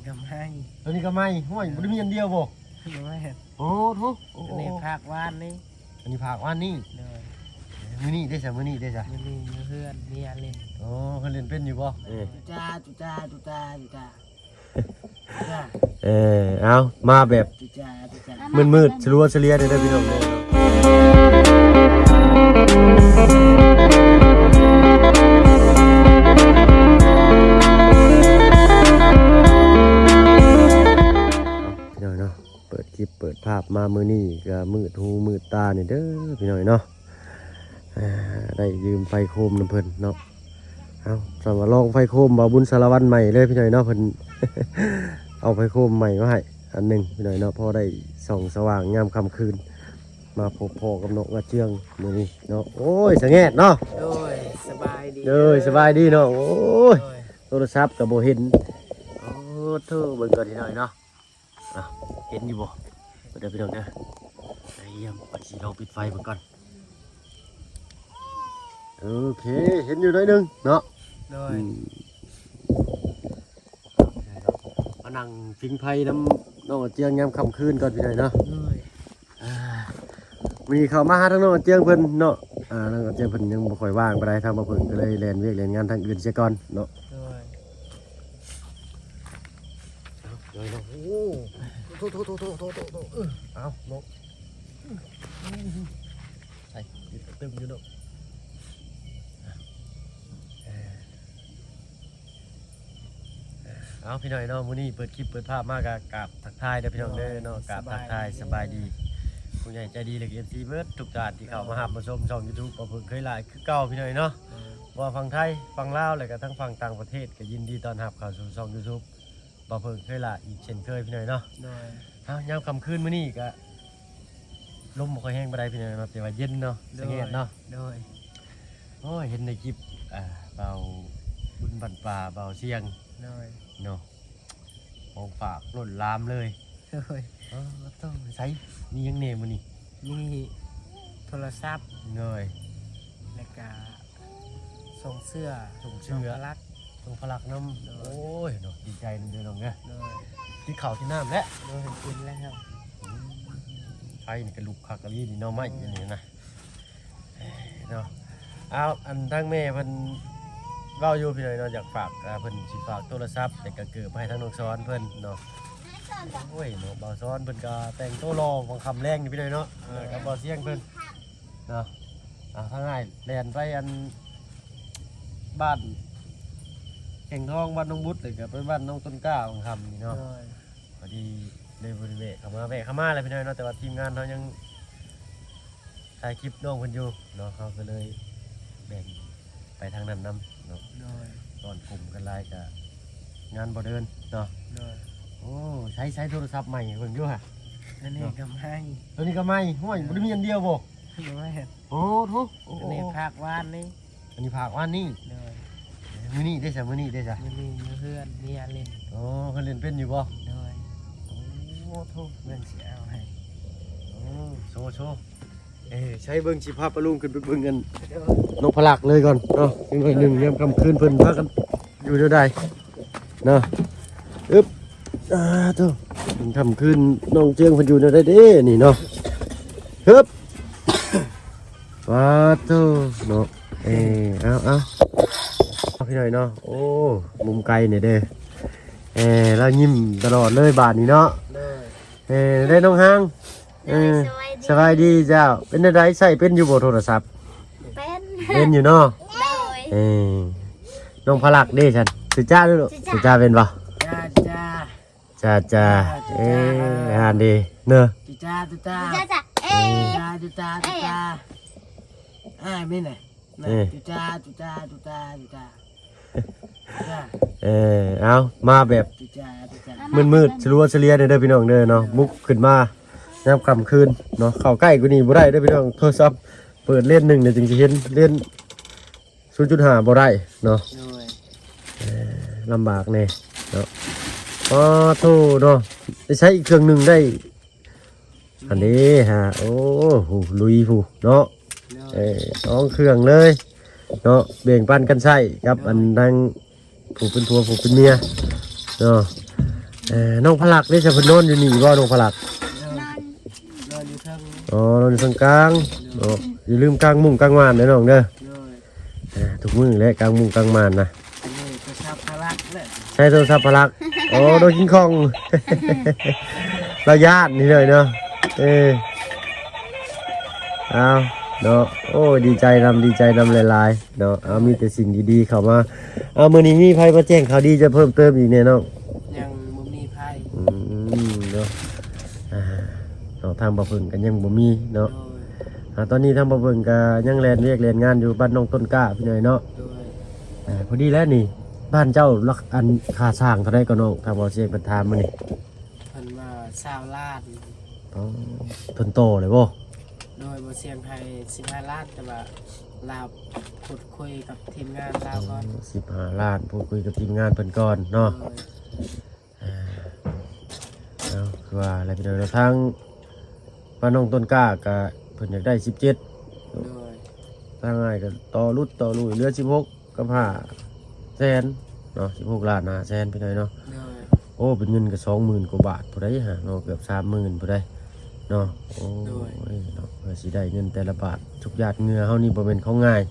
ກໍໃໝ່ ຕົວນີ້ກໍໃໝ່. ຫ້ວຍ ບໍ່ໄດ້ມີອັນດຽວບໍ່? ບໍ່ແມ່ນ ໂອ້ໂທ ໂອ້ ອັນນີ້ພາກວານນີ້ ອັນນີ້ພາກວານນີ້. ໂດຍ ມື້ນີ້ເດ້ຊະ? ມື້ນີ້ເດ້ຊະ? ມື້ນີ້ຢູ່ເຮືອນເມຍຫຼິ້ນ. ໂອ້ ເພິ່ນຫຼິ້ນເປັນຢູ່ບໍ່? ເອີ ຈຸຈາ ຈຸຈາ ຈຸຈາ ຈຸຈາ ເອີ ເອົາ ມາແບບ ຈຸຈາ ຈຸຈາ ມືດໆ ສະລັວສະເລຍເດີ ເດີພີ່ນ້ອງເດີ. ພີ່ນ້ອງເນາະ ເປີດຄລິບເປີດພາບມາມື້ນີ້ກໍມືດຫູມືດຕານີ້ເດີພີ່ນ້ອງເນາະ. ອ່າ ໄດ້ຢືມໄຟໂຄມນຳເພິ່ນເນາະ. ເອົາ ສຳວ່າລອງໄຟໂຄມບ່າວບຸນສາລະວັນໃໝ່ເລີຍພີ່ນ້ອງເນາະ. ເພິ່ນເອົາໄຟໂຄມໃໝ່ມາໃຫ້ອັນໜຶ່ງພີ່ນ້ອງເນາະ ພໍໄດ້ສ່ອງສະຫວ່າງຍາມຄ່ຳຄືນ ມາພົບພໍ້ກັບນ້ອງອາເຈືອງມື້ນີ້ເນາະ. ໂອ້ຍ ສະແງດເນາະ. ໂດຍ ສະບາຍດີ. ໂດຍ ສະບາຍດີນ້ອງ. ໂອ້ຍ ໂດຍ ໂທລະສັບກໍບໍ່ເຫັນ. ໂອ້ໂທ ເບິ່ງກ່ອນພີ່ນ້ອງເນາະ. ອ່ະ ເຫັນຢູ່ບໍ່? ເບິ່ງເດີພີ່ນ້ອງເດີ. ໄອ້ຢ້ຽມ ຂ້ອຍຊິລອງປິດໄຟເບິ່ງກ່ອນ. ໂອເຄ ເຫັນຢູ່ໜ້ອຍໜຶ່ງເນາະ. ໂດຍ ອືມ ມານັ່ງຜິງໄຟນຳນ້ອງອາເຈືອງຍາມຄ່ຳຄືນກ່ອນພີ່ນ້ອງເນາະ. ໂດຍ ອ່າ ມື້ນີ້ເຂົ້າມາຫາທາງນ້ອງອາເຈືອງເພິ່ນເນາະ. ອ່າ ນ້ອງອາເຈືອງເພິ່ນຍັງບໍ່ຄ່ອຍວ່າງປານໃດ ທາງບ່າວເຜິ້ງກໍເລີຍແລ່ນວຽກແລ່ນງານທາງອື່ນເສຍກ່ອນເນາະ. ໂດຍ ເອົາ ໂດຍເນາະ. ໂອ້ ໂທ ໂທ ເອີ ເອົາເນາະ ໃສ່ ຕຶງຢູ່ເນາະ. ເອົາ ພີ່ນ້ອງເນາະ ມື້ນີ້ເປີດຄລິບເປີດພາບມາກໍກາບທັກທາຍເດີພີ່ນ້ອງເດີເນາະ. ໂດຍ ກາບທັກທາຍ ສະບາຍດີ ສະບາຍດີ ຜູ້ໃຫຍ່ໃຈດີ ແລະ ເອັຟຊີ ເບິດທຸກທ່ານທີ່ເຂົ້າມາຮັບມາຊົມຊ່ອງ YouTube ບ່າວເຜິ້ງເຄີຍຫຼາຍຄືເກົ່າພີ່ນ້ອງເນາະ. ໂດຍ ບໍ່ວ່າຝັ່ງໄທ ຝັ່ງລາວ ແລະກະທັງຝັ່ງຕ່າງປະເທດ ກະຍິນດີຕ້ອນຮັບເຂົ້າສູ່ຊ່ອງ YouTube ບ່າວເຜິ້ງເຄີຍຫຼາຍອີກເຊັ່ນເຄີຍພີ່ນ້ອງເນາະ. ໂດຍ ເອົາ ຍາມຄ່ຳຄືນມື້ນີ້ກະລົມບໍ່ຄ່ອຍແຮງປານໃດພີ່ນ້ອງເນາະ ແຕ່ວ່າເຢັນເນາະ. ໂດຍ ສະແງດເນາະ. ໂດຍ ໂອ້ຍ ເຫັນໃນຄລິບ ອ່າ ບ່າວບຸນບັ້ນປ່າ ບ່າວຊຽງ. ໂດຍ ເນາະ ຂອງຝາກລົ້ນລາມເລີຍ. ໂດຍ ເອີ ຕ້ອງໃສ ມີຫຍັງແດ່ມື້ນີ້? ມີໂທລະສັບ. ໂດຍ ແລ້ວກະສົ່ງເສື້ອ ສົ່ງເສື້ອ ສົ່ງພະລັກ ສົ່ງພະລັກນຳ. ໂດຍ ໂອ້ຍເນາະ ດີໃຈນຳເດີນ້ອງເດີ. ໂດຍ ກິນເຂົ້າກິນນ້ຳແລ້ວ? ໂດຍ ກິນແລ້ວ. ອືມ ໄຟນີ້ກະລຸກຄັກອີ່ຫຼີນີ້ ໜໍ່ໄມ້ ອືມ ອັນນີ້ນະ. ເນາະ ເອົາ ອັນທາງແມ່ເພິ່ນເວົ້າຢູ່ພີ່ນ້ອງເນາະ ຢາກຝາກ ອ່າ ເພິ່ນຊິຝາກໂທລະສັບ ແຕ່ກະເກີບໃຫ້ທາງນ້ອງສອນເພິ່ນເນາະ. ໂອ້ຍເນາະ ບ່າວສອນເພິ່ນກະແຕ່ງໂຕຫຼໍ່ວັງຄ່ຳແລງນີ້ພີ່ນ້ອງເນາະ. ເອີ ກັບບ່າວຊຽງເພິ່ນເນາະ. ເອົາ ທາງອ້າຍແລ່ນໄປອັນບ້ານແກ່ງທອງ ບ້ານໜອງບຸດ ແລ້ວກະໄປບ້ານໜອງຕົ້ນກ້າວັງຄ່ຳນີ້ເນາະ. ໂດຍ ພໍດີເລີຍບໍ່ໄດ້ແວະເຂົ້າມາ ແວະເຂົ້າມາແຫຼະພີ່ນ້ອງເນາະ ແຕ່ວ່າທີມງານເຮົາຍັງຖ່າຍຄລິບນ້ອງເພິ່ນຢູ່ເນາະ ເຮົາກໍເລີຍແບ່ງໄປທາງນັ້ນນຳເນາະ. ໂດຍ ຕອນກຸ່ມກັນຫຼາຍກະງານບໍ່ເດີນເນາະ. ໂດຍ ໂອ້ ໃຊ້ ໃຊ້ໂທລະສັບໃໝ່ເບິ່ງດູຫະ. ອັນນີ້ກໍໃໝ່ ໂຕນີ້ກໍໃໝ່. ຫ້ວຍ ບໍ່ໄດ້ມີອັນດຽວບໍ່? ບໍ່ແມ່ນ ໂອ້ໂທ ອັນນີ້ພາກວານນີ້ ອັນນີ້ພາກວານນີ້. ໂດຍ ມື້ນີ້ເດ້ຊະ? ມື້ນີ້ເດ້ຊະ? ມື້ນີ້ຢູ່ເຮືອນເມຍຫຼິ້ນ. ໂອ້ ເພິ່ນຫຼິ້ນເປັນຢູ່ບໍ່? ໂດຍ ໂອ້ໂທ ເບິ່ງຊິເອົາໃຫ້. ໂອ້ ໂຊ ໂຊ ເອີ ໃຊ້ເບິ່ງ ຊິພາປ້າລຸງຂຶ້ນໄປເບິ່ງອັນ ໂດຍ ນົກພະລັກເລີຍກ່ອນເນາະ. ຈັກໜ້ອຍໜຶ່ງ ຍາມຄ່ຳຄືນເພິ່ນພາກັນຢູ່ແນວໃດເນາະ. ອຶບ ອ່າ ໂທ ຄ່ຳຄືນນ້ອງເຈືອງເພິ່ນຢູ່ແນວໃດເດ້ນີ້ເນາະ. ຮຶບ ປາໂທເນາະ. ເອີ ເອົາ ເອົາ ເອົາ ພີ່ນ້ອງເນາະ. ໂອ້ ມຸມໄກນີ້ເດ້ ເອີ ລາວຍິ້ມຕະຫຼອດເລີຍບາດນີ້ເນາະ. ໂດຍ ເອີ ໄດ້ນ້ອງຮາງ ເອີ ສະບາຍດີ ສະບາຍດີເຈົ້າ. ເປັນແນວໃດ ໃຊ້ເປັນຢູ່ບໍ່ໂທລະສັບ? ເປັນ ເປັນຢູ່ເນາະ. ໂດຍ ເອີ ນ້ອງພະລັກເດ້ຊັ້ນ? ຊື່ຈ້າເດ້ລູກ ຊື່ຈ້າ ຊື່ຈ້າເປັນບໍ່? ຈ້າ ຈ້າ ຈ້າ ຈ້າ ເອີ ອ່ານດີເນາະ. ຈຸຈາ ຈຸຈາ ຈຸຈາ ເອີ ຈຸຈາ ຈຸຈາ ຈຸຈາ ເອີ ອ້າຍແມ່ນນະ. ເອີ ຈຸຈາ ຈຸຈາ ຈຸຈາ ຈຸຈາ ເອີ ເອົາ ມາແບບ ຈຸຈາ ຈຸຈາ ມືດໆ ສະລັວສະເລຍເດີພີ່ນ້ອງເດີເນາະ. ບຸກຂຶ້ນມາຍາມຄ່ຳຄືນເນາະ ເຂົ້າໃກ້ກວ່ານີ້ບໍ່ໄດ້ເດີພີ່ນ້ອງ. ໂທລະສັບເປີດເລນໜຶ່ງ ແລ້ວຈຶ່ງຊິເຫັນ ເລນ ສູນຈຸດຫ້າ ບໍ່ໄດ້ເນາະ. ໂດຍ ເອີ ລຳບາກແດ່ເນາະ. ອໍ ໂທເນາະ ໄດ້ໃຊ້ອີກເຄື່ອງໜຶ່ງໄດ້ ອັນນີ້ຮະ. ໂອ້ ຜູ້ລຸຍຜູ້ເນາະ. ໂດຍ ເອີ ສອງເຄື່ອງເລີຍເນາະ ແບ່ງປັນກັນໃຊ້ກັບ ໂດຍ ອັນທາງຜູ້ເປັນຜົວຜູ້ເປັນເມຍເນາະ. ເອີ ນ້ອງພະລັກເດ້ ສະເພິ່ນນອນຢູ່ນີ້ບໍ່ ນ້ອງພະລັກ? ນອນ ນອນຢູ່ເທິງ ອໍ ນອນຢູ່ເທິງກາງເນາະ. ຢ່າລືມກາງມຸ້ງກາງມ່ານເດີນ້ອງເດີ. ໂດຍ ເອີ ທຸກມື້ແຫຼະ ກາງມຸ້ງກາງມ່ານນະ. ອັນນີ້ໂທລະສັບພະລັກແຫຼະ. ໃຊ້ໂທລະສັບພະລັກ. ໂອ້ ໂດນກິນຂອງ ລາວຢ້ານນີ້ເລີຍເນາະ. ເອີ ເອົາເນາະ. ໂອ້ ດີໃຈນຳ ດີໃຈນຳຫຼາຍໆເນາະ. ເອົາ ມີແຕ່ສິ່ງດີໆເຂົ້າມາ. ເອົາ ມື້ນີ້ມີໃຜມາແຈ້ງຂ່າວດີຈະເພີ່ມເຕີມອີກແດ່ນ້ອງ? ຍັງບໍ່ມີໃຜ. ອືມ ເນາະ ອ່າ ເນາະ ທາງບ່າວເຜິ້ງກໍຍັງບໍ່ມີເນາະ. ໂດຍ ອ່າ ຕອນນີ້ທາງບ່າວເຜິ້ງກໍຍັງແລ່ນວຽກແລ່ນງານຢູ່ບ້ານໜອງຕົ້ນກ້າ ພີ່ນ້ອງເນາະ. ໂດຍ ອ່າ ພໍດີແລ້ວນີ້ ບ້ານເຈົ້າລາຄາ ອັນ ຄ່າສ້າງເທົ່າໃດກໍນ້ອງ? ທາງບ່າວຊຽງເພິ່ນຖາມມື້ນີ້ ເພິ່ນວ່າຊາວລ້ານ. ອໍ ເພິ່ນຕໍ່ເລີຍບໍ່? ໂດຍ ບ່າວຊຽງໃຫ້ສິບຫ້າລ້ານ ແຕ່ວ່າລາວພູດຄຸຍກັບທີມງານລາວກ່ອນ. ອໍ ສິບຫ້າລ້ານ ພູດຄຸຍກັບທີມງານເພິ່ນກ່ອນເນາະ. ໂດຍ ອ່າ ເອົາ ຄືວ່າແຫຼະພີ່ນ້ອງເນາະ ທາງບ້ານໜອງຕົ້ນກ້າກະເພິ່ນຢາກໄດ້ສິບເຈັດ. ໂດຍ ທາງອ້າຍກໍຕໍ່ຫຼຸດຕໍ່ລຸຍເຫຼືອສິບຫົກກັບຫ້າແສນເນາະ ສິບຫົກລ້ານຫ້າແສນ ພີ່ນ້ອງເນາະ. ໂດຍ ໂອ້ ເປັນເງິນກໍສອງໝື່ນກວ່າບາດພຸ້ນໃດຫາເນາະ ເກືອບສາມໝື່ນພຸ້ນໃດເນາະ. ໂອ້ ໂດຍ ເນາະ ເພື່ອຊິໄດ້ເງິນແຕ່ລະບາດ ທຸກຫຍາດເຫື່ອເຮົານີ້ບໍ່ແມ່ນຂອງງ່າຍ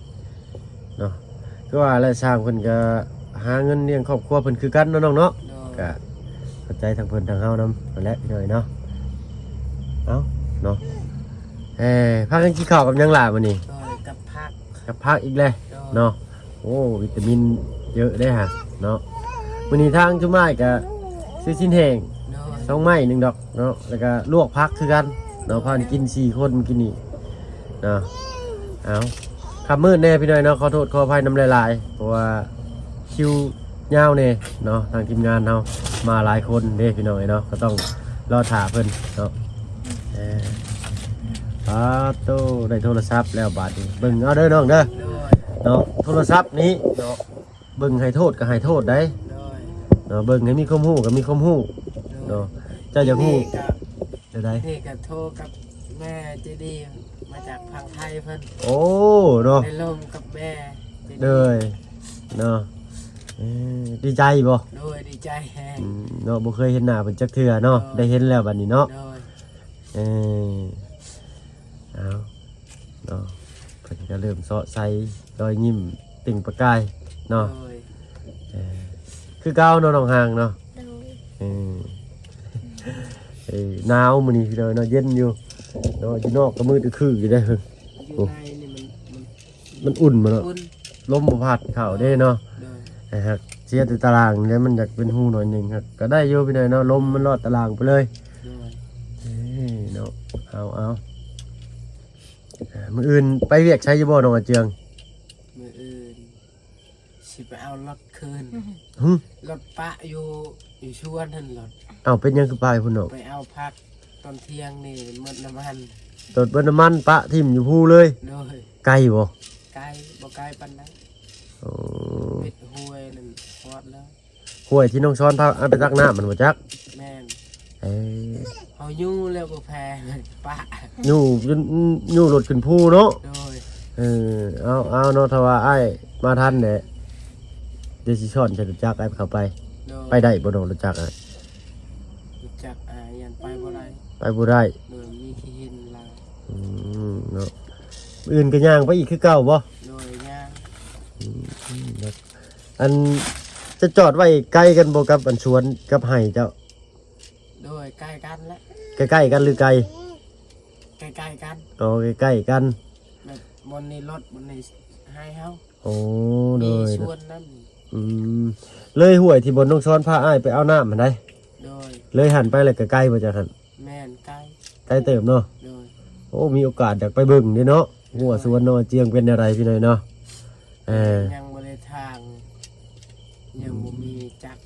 ເນາະ. ຄືວ່າແຫຼະ ຊ່າງເພິ່ນກໍຫາເງິນລ້ຽງຄອບຄົວເພິ່ນຄືກັນເນາະນ້ອງເນາະ. ໂດຍ ກໍເຂົ້າໃຈທັງເພິ່ນທັງເຮົານຳນັ້ນແຫຼະພີ່ນ້ອງເນາະ. ເອົ້າເນາະ ເອີ ພາກັນກິນເຂົ້າກັບຫຍັງຫຼ້າມື້ນີ້? ໂດຍ ກັບຜັກ. ກັບຜັກອີກແລ້ວ. ໂດຍ ເນາະ. ໂອ້ ວິຕາມິນເຍອະເດ້ຫະເນາະ. ມື້ນີ້ທາງຊຸມອ້າຍກະຊື້ຊີ້ນແຫ້ງ ໂດຍ ສອງໄມ້ໜຶ່ງດອກເນາະ ແລ້ວກະລວກຜັກຄືກັນເນາະ. ໂດຍ ພາກັນກິນສີ່ຄົນມື້ກີ້ນີ້ເນາະ. ເອົາ ຄ່ຳມືດແດ່ພີ່ນ້ອງເນາະ ຂໍໂທດຂໍອະໄພນຳຫຼາຍໆ ເພາະວ່າຄິວຍາວແດ່ເນາະ. ທາງທີມງານເຮົາມາຫຼາຍຄົນເດ້ພີ່ນ້ອງເອີຍເນາະ ກໍຕ້ອງລໍຖ້າເພິ່ນເນາະ. ເອີ ປາດໂຕ ໄດ້ໂທລະສັບແລ້ວບາດນີ້ ເບິ່ງເອົາເດີນ້ອງເດີ. ໂດຍ ເນາະ ໂທລະສັບນີ້ເນາະ ເບິ່ງໃຫ້ໂທດກໍໃຫ້ໂທດໄດ໋. ໂດຍ ເນາະ ເບິ່ງໃຫ້ມີຄວາມຮູ້ກໍມີຄວາມຮູ້. ໂດຍ ເນາະ ເຈົ້າຢາກຮູ້ ນີ້ກໍ ແນວໃດ? ນີ້ກໍໂທກັບແມ່ໃຈດີມາຈາກຝັ່ງໄທເພິ່ນ. ໂອ້ ເນາະ ໄດ້ລົມກັບແມ່ໃຈດີ. ໂດຍ ເນາະ ເອີ ດີໃຈບໍ່? ໂດຍ ດີໃຈແຮງ. ອືມ ເນາະ ບໍ່ເຄີຍເຫັນໜ້າເພິ່ນຈັກເທື່ອເນາະ. ໂດຍ ໄດ້ເຫັນແລ້ວບັດນີ້ເນາະ. ໂດຍ ເອີ ເອົາ ເນາະ ເພິ່ນກໍເລີ່ມເຊາະໃສ່ ລອຍຍິ້ມເປັ່ງປະກາຍເນາະ. ໂດຍ ເອີ ຄືເກົ່າເນາະ ນ້ອງຮ່າງເນາະ. ໂດຍ ເອີ ເອີ ໜາວມື້ນີ້ພີ່ນ້ອງເນາະ ເຢັນຢູ່ເນາະ. ຢູ່ນອກກໍມືດອືອຄືຢູ່ເດ້. ຢູ່ໃນນີ້ມັນ ມັນ ມັນອຸ່ນບໍ່ເນາະ? ອຸ່ນ ລົມບໍ່ພັດເຂົ້າເດ້ເນາະ. ໂດຍ ແຕ່ຫາກເສຍແຕ່ຕາລ່າງນີ້ແຫຼະ ມັນຢາກເປັນຮູໜ້ອຍໜຶ່ງ ຫາກກໍໄດ້ຢູ່ພີ່ນ້ອງເນາະ ລົມມັນລອດຕາລ່າງໄປເລີຍ. ໂດຍ ເອີ ເນາະ ເອົາ ເອົາ ມື້ອື່ນໄປວຽກໃສຢູ່ບໍ່ນ້ອງອາເຈືອງ? ມື້ອື່ນຊິໄປເອົາລົດຄືນ. ຫຶ? ລົດປະຢູ່ ຢູ່ສວນຫັ້ນລົດ. ເອົ້າ ເປັນຫຍັງຄືໄປພຸ້ນນ້ອງ? ໄປເອົາຜັກຕອນທ່ຽງນີ້ໝົດນ້ຳມັນ. ລົດເບິດນ້ຳມັນປະຖິ້ມຢູ່ພູເລີຍ. ໂດຍ ໄກບໍ່? ໄກ ບໍ່ໄກປານໃດ. ໂອ້ ເປັດຫ້ວຍນັ້ນຮອດແລ້ວ. ຫ້ວຍທີ່ນ້ອງຊອນພາໄປຕັກນ້ຳຫັ້ນບໍ່ຈັກ? ແມ່ນ. ເອີ ເຮົາຢູ່ແລ້ວບໍ່ແພ້ປະ ຢູ່ຈົນ ຢູ່ລົດຂຶ້ນພູເນາະ. ໂດຍ ເອີ ເອົາ ເອົາເນາະ ຖ້າວ່າອ້າຍມາທັນແຫຼະ ດຽວຊິຊ້ອນໃສ່ລົດຈັກອ້າຍເຂົ້າໄປ. ໂດຍ ໄປໄດ້ບໍ່ນ້ອງລົດຈັກອ້າຍ? ລົດຈັກອ້າຍຢ້ານໄປບໍ່ໄດ້. ໄປບໍ່ໄດ້. ໂດຍ ມີຂີ້ຫີນຫຼາຍ. ອືມ ເນາະ ມື້ອື່ນກໍຍ່າງໄປອີກຄືເກົ່າບໍ່? ໂດຍ ຍ່າງ. ອືມ ເນາະ ອັນ ຈະຈອດໄວ້ໃກ້ກັນບໍ່ກັບອັນສວນກັບໄຮ່ເຈົ້າ? ໂດຍ ໃກ້ກັນແຫຼະ. ໃກ້ໆກັນຫຼືໄກ? ໃກ້ໆກັນ. ອໍ ໃກ້ໆກັນ ແບບບ່ອນນີ້ລົດ ບ່ອນນີ້ໄຮ່ເຮົາ. ໂອ້ ໂດຍ ມີສວນນຳ. ອືມ ເລີຍຫ້ວຍທີ່ບ່ອນນ້ອງຊອນພາອ້າຍໄປເອົານ້ຳຫັ້ນໃດ? ໂດຍ ເລີຍຫັ້ນໄປແລ້ວກໍໄກບໍ່ຈາກຫັ້ນ? ແມ່ນ ໄກ ໄກເຕີບເນາະ. ໂດຍ ໂອ້ ມີໂອກາດຢາກໄປເບິ່ງເດ້ເນາະ ໂດຍ ຫົວສວນນ້ອງອາເຈືອງເປັນແນວໃດພີ່ນ້ອງເນາະ. ເອີ ຍັງບໍ່ໄດ້ຖາງ ຍັງບໍ່ມີຈັກ.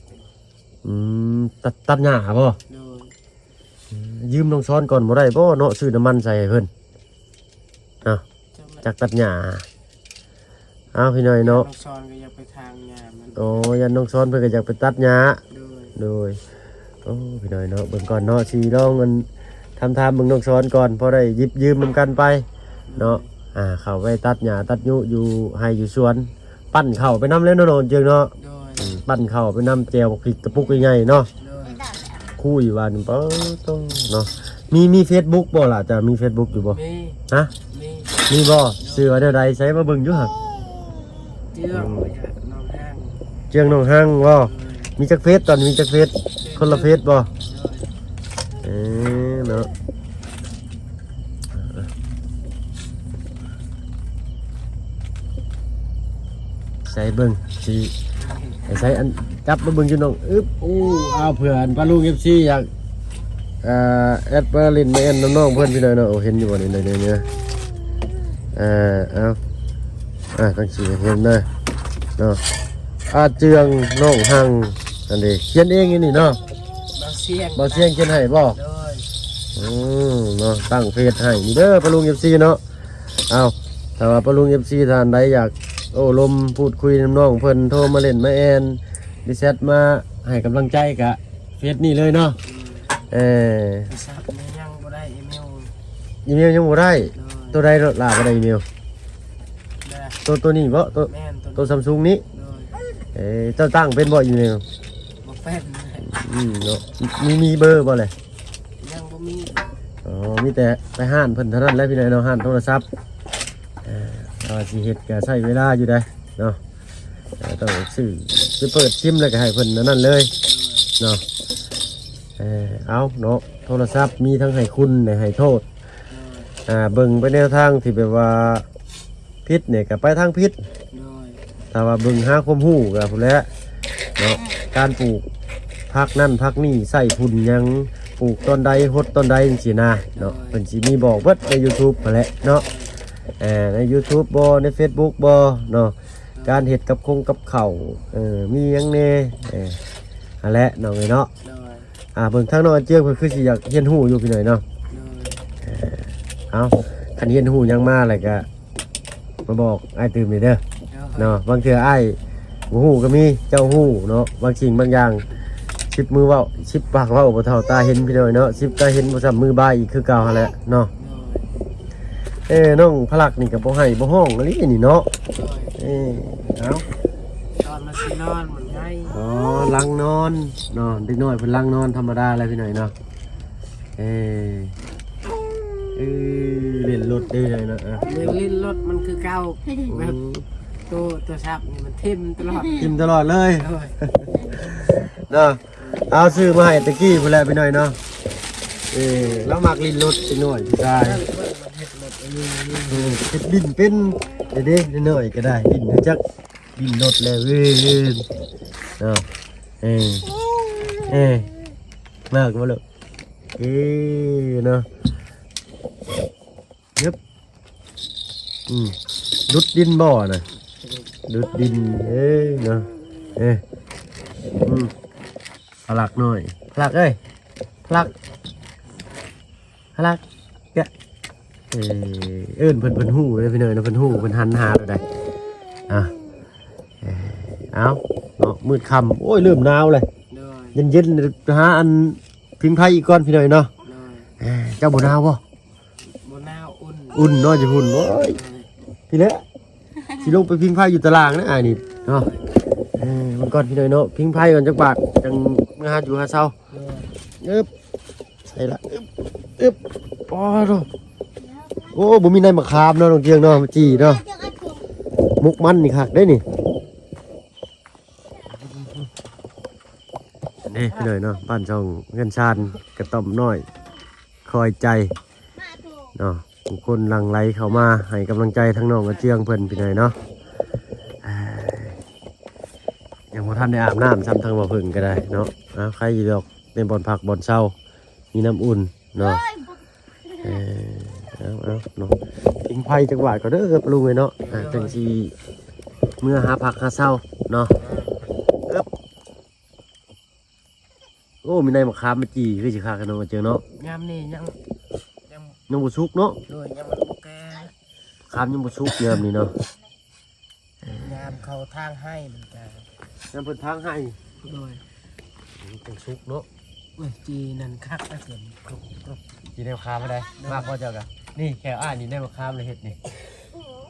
ອືມ ຕັດ ຕັດຫຍ້າບໍ? ໂດຍ ອືມ ຢືມນ້ອງຊອນກ່ອນບໍ່ໄດ້ບໍເນາະ ຊື້ນ້ຳມັນໃສ່ໃຫ້ເພິ່ນເນາະ. ຈັກຕັດຫຍ້າ. ເອົາ ພີ່ນ້ອງເນາະ ນ້ອງຊອນກໍຢາກໄປຖາງຫຍ້າມັນ. ໂອ້ ຢ້ານນ້ອງຊອນເພິ່ນກໍຢາກໄປຕັດຫຍ້າ. ໂດຍ ໂດຍ ໂອ້ ພີ່ນ້ອງເນາະ ເບິ່ງກ່ອນເນາະ ຊິລອງອັນ ຖາມໆເບິ່ງນ້ອງຊອນກ່ອນ ພໍໄດ້ຢິບຢືມນຳກັນໄປເນາະ. ໂດຍ ອ່າ ເຂົ້າໄປຕັດຫຍ້າຕັດຍຸຢູ່ໄຮ່ຢູ່ສວນ ປັ້ນເຂົ້າໄປນຳແລ້ວເນາະ ນ້ອງເຈີງເນາະ. ໂດຍ ອືມ ປັ້ນເຂົ້າໄປນຳ ແຈ່ວບັກພິກກະປຸກໃຫຍ່ໆເນາະ. ໂດຍ ຄຸຍວ່ານີ້ ປາໂຕເນາະ. ມີ ມີເຟສບຸກບໍ່ລະ? ເຈົ້າມີເຟສບຸກຢູ່ບໍ່? ມີ ຮະ? ມີ ມີບໍ່? ຊື່ວ່າແນວໃດ? ໃສມາເບິ່ງຢູ່ຫະ. ເຈືອງ ອືມ ໜອງຮັງ ເຈືອງໜອງຮັງບໍ່? ເອີ ມີຈັກເຟສ? ຕອນນີ້ມີຈັກເຟສ? ເຟສ ຄົນລະເຟສບໍ່? ໂດຍ ເອີ ເນາະ. ໃສ່ເບິ່ງ ຊິໃສ່ອັນ ຈັບມາເບິ່ງຢູ່ນ້ອງ. ອຶບ ໂອ້ ເອົາ ເພື່ອອັນປ້າລຸງ ເອັຟຊີ ຢາກ ເອີ ແອັດມາຫຼິ້ນມາແອ່ນນຳນ້ອງເພິ່ນ ພີ່ນ້ອງເນາະ. ໂອ້ ເຫັນຢູ່ບໍ່ນີ້ ນີ້ ນີ້ ນີ້ ເອີ ເອົາ ອ່າ ຈັ່ງຊິເຫັນເດີເນາະ. ອາ ເຈືອງໜອງຮັງ ອັນນີ້ຂຽນເອງຢູ່ນີ້ເນາະ. ບ່າວຊຽງ ບ່າວຊຽງຂຽນໃຫ້ບໍ່? ໂດຍ ອືມ ເນາະ ຕັ້ງເຟສໃຫ້ນີ້ເດີ ປ້າລຸງ ເອັຟຊີ ເນາະ. ເອົາ ຖ້າວ່າປ້າລຸງ ເອັຟຊີ ທ່ານໃດຢາກໂອ້ລົມພູດຄຸຍນຳນ້ອງເພິ່ນ ໂທມາຫຼິ້ນມາແອ່ນ ຫຼື ແຊັດມາໃຫ້ກຳລັງໃຈກະເຟສນີ້ເລີຍເນາະ. ເອີ ໂທລະສັບນີ້ຍັງບໍ່ໄດ້ ອີເມວ ອີເມວຍັງບໍ່ໄດ້. ໂດຍ ໂຕໃດລະບໍ່ໄດ້ອີເມວ? ໂຕ ໂຕນີ້ບໍ່? ໂຕ ແມ່ນ ໂຕ ໂຕຊຳຊຸງນີ້. ໂດຍ ເອີ ເຈົ້າຕັ້ງເປັນບໍ່ອີເມວ? ບໍ່ເປັນ. ອືມ ເນາະ ມີ ມີເບີບໍ່ແລະ? ຍັງບໍ່ມີ. ອໍ ມີແຕ່ໄປຮ້ານເພິ່ນເທົ່ານັ້ນແຫຼະ ພີ່ນ້ອງເນາະ ຮ້ານໂທລະສັບ. ເອີ ຖ້າວ່າຊິເຮັດກະໃຊ້ເວລາຢູ່ໃດ໋ເນາະ. ເອີ ຕ້ອງຊື້ ໄປເປີດຊິມແລ້ວກະໃຫ້ເພິ່ນອັນນັ້ນເລີຍເນາະ. ເອີ ເອົາເນາະ ໂທລະສັບມີທັງໃຫ້ຄຸນ ແລະ ໃຫ້ໂທດ. ໂດຍ ອ່າ ເບິ່ງໄປແນວທາງທີ່ແບບວ່າຜິດນີ້ກະໄປທາງຜິດ. ໂດຍ ຖ້າວ່າເບິ່ງຫາຄວາມຮູ້ກະພຸ້ນແຫຼະເນາະ ການປູກຜັກນັ້ນຜັກນີ້ ໃສ່ຝຸ່ນຫຍັງ ປູກຕອນໃດ ຫົດຕອນໃດ ຈັ່ງຊີ້ນະເນາະ. ໂດຍ ເພິ່ນຊິມີບອກເບິດໃນຢູທູບຫັ້ນແຫຼະເນາະ. ເອີ ໃນຢູທູບບໍ່ ໃນເຟສບຸກບໍ່ເນາະ ການເຮັດກັບຄົງກັບເຂົ້າ ເອີ ມີຫຍັງແດ່ ເອີ ຫັ້ນແຫຼະນ້ອງເອີຍເນາະ. ໂດຍ ອ່າ ເບິ່ງທາງນ້ອງອາເຈືອງເພິ່ນຄືຊິຢາກຮຽນຮູ້ຢູ່ພີ່ນ້ອງເນາະ. ໂດຍ ເອີ ເອົາ ຄັນຮຽນຮູ້ຫຍັງມາແລ້ວກະມາບອກອ້າຍຕື່ມນີ້ເດີ. ໂດຍ ເນາະ ບາງເທື່ອອ້າຍບໍ່ຮູ້ກະມີ ເຈົ້າຮູ້ເນາະ ບາງສິ່ງບາງຢ່າງ ສິບມືເວົ້າ ສິບປາກເວົ້າບໍ່ເທົ່າຕາເຫັນ ພີ່ນ້ອງເນາະ ສິບຕາເຫັນບໍ່ສ່ຳມືບາຍອີກຄືເກົ່າຫັ້ນແຫຼະເນາະ. ໂດຍ ເອີ ນ້ອງພະລັກນີ້ກະບໍ່ໄຫ້ບໍ່ຮ້ອງອີ່ຫຼີນີ້ເນາະ. ໂດຍ ເອີ ເອົາ ຕອນມັນຊິນອນມັນໄຫ້. ອໍ ຫຼັ່ງນອນເນາະ ເດັກນ້ອຍເພິ່ນຫຼັ່ງນອນທຳມະດາແຫຼະພີ່ນ້ອງເນາະ. ເອີ ເອີ ຫຼິ້ນລົດເດ້ເນາະ. ອ່ະ ເລື່ອງຫຼິ້ນລົດມັນຄືເກົ່າ ອືມ ແບບໂຕ ໂທລະສັບນີ້ມັນຖິ້ມຕະຫຼອດ ຖິ້ມຕະຫຼອດເລີຍ. ໂດຍ ເນາະ ເອົາ ຊື້ມາໃຫ້ແຕ່ກີ້ພຸ້ນແຫຼະພີ່ນ້ອງເນາະ. ເອີ ລາວມັກຫຼິ້ນລົດເດັກນ້ອຍຜູ້ຊາຍ ເອີ ເບິ່ງມັນເຮັດລົດ ເອີ ເຮັດບິນເປັນເດ້ ເດັກນ້ອຍກະໄດ້ບິນ ຮູ້ຈັກບິນລົດແລ້ວ ເອີ ເນາະ. ເອີ ເອີ ມາກບໍ່ລູກ? ເອີ ເນາະ ເອີບ ອືມ ດຸດດິນບໍ່ນະ? ດຸດດິນ ເອີ ເນາະ ເອີ ອືມ ພະລັກນ້ອຍ ພະລັກເອີຍ ພະລັກ ພະລັກ ກະ ເອີ ເອີ້ນເພິ່ນ ເພິ່ນຮູ້ເດ້ພີ່ນ້ອງເນາະ ເພິ່ນຮູ້ ເພິ່ນຫັນຫາແລ້ວໃດ໋. ອ່າ ເອີ ເອົາເນາະ ມືດຄ່ຳ ໂອ້ຍ ເລີ່ມໜາວແລ້ວ. ໂດຍ ເຢັນໆ ຫາອັນຜິງໄຟອີກກ່ອນພີ່ນ້ອງເນາະ. ໂດຍ ເອີ ເຈົ້າບໍ່ໜາວບໍ່? ບໍ່ໜາວ ອຸ່ນ ອຸ່ນເນາະ ຢູ່ພຸ້ນ. ໂອ້ຍ ໂດຍ ພີ້ແຫຼະ ຊິລົງໄປຜິງໄຟຢູ່ຕາລ່າງນະອ້າຍນີ້ເນາະ. ເອີ ມັນກ່ອນພີ່ນ້ອງເນາະ ຜິງໄຟກ່ອນຈັກບາດ ຈັ່ງເມືອຫາຢູ່ຫາເຊົາ. ໂດຍ ເອີບ ໃສ່ລະ ອຶບ ອຶບ ປາໂທ ໂອ້ ບໍ່ມີໃນມະຂາມເນາະ ນ້ອງເຈືອງເນາະ ມາຈີ່ເນາະ. ໝົກມັນນີ້ຄັກເດ້ນີ້ ເດ້ພີ່ນ້ອງເນາະ ບ້ານຊ່ອງເຮືອນຊານກະຕ້ອມນ້ອຍ ຄອຍໃຈເນາະ ຜູ້ຄົນຫຼັ່ງໄຫຼເຂົ້າມາໃຫ້ກຳລັງໃຈທາງນ້ອງອາເຈືອງເພິ່ນ ພີ່ນ້ອງເນາະ. ຍັງບໍ່ທັນໄດ້ອາບນ້ຳຊ້ຳ ທາງບ່າວເຜິ້ງກະໄດ້ເນາະ. ເອົາ ໃຄຢູ່ດອກ ໃນບ່ອນພັກບ່ອນເຊົາ ມີນ້ຳອຸ່ນເນາະ. ເອີ ເອົາ ເອົາເນາະ ຜິງໄຟຈັກບາດກ່ອນເດີ ປ້າລຸງເອີຍເນາະ. ອ່າ ຈັ່ງຊິເມືອຫາພັກຫາເຊົາເນາະ. ເອີບ ໂອ້ ມີໃນມະຂາມມາຈີ່ ຄືຊິຄັກເນາະ ອາເຈືອງເນາະ. ຍາມນີ້ຍັງ ຍັງ ຍັງບໍ່ສຸກເນາະ. ໂດຍ ຍັງບໍ່ແກ່ ມະຂາມຍັງບໍ່ສຸກຍາມນີ້ເນາະ. ຍາມເຂົາຖາງໄຮ່ມັນກະ ຍາມເພິ່ນຖາງໄຮ່. ໂດຍ ມັນຈັ່ງສຸກເນາະ. ໂອ້ຍ ຈີ່ນັ້ນຄັກນະ ເພິ່ນ ກຣຸບ ກຣຸບ ຈີ່ໃນມະຂາມໄດ້. ໂດຍ ມາພໍເຈົ້າກະ ນີ້ແຂ້ວອ້າຍນີ້ ໃນມະຂາມລະເຮັດນີ້.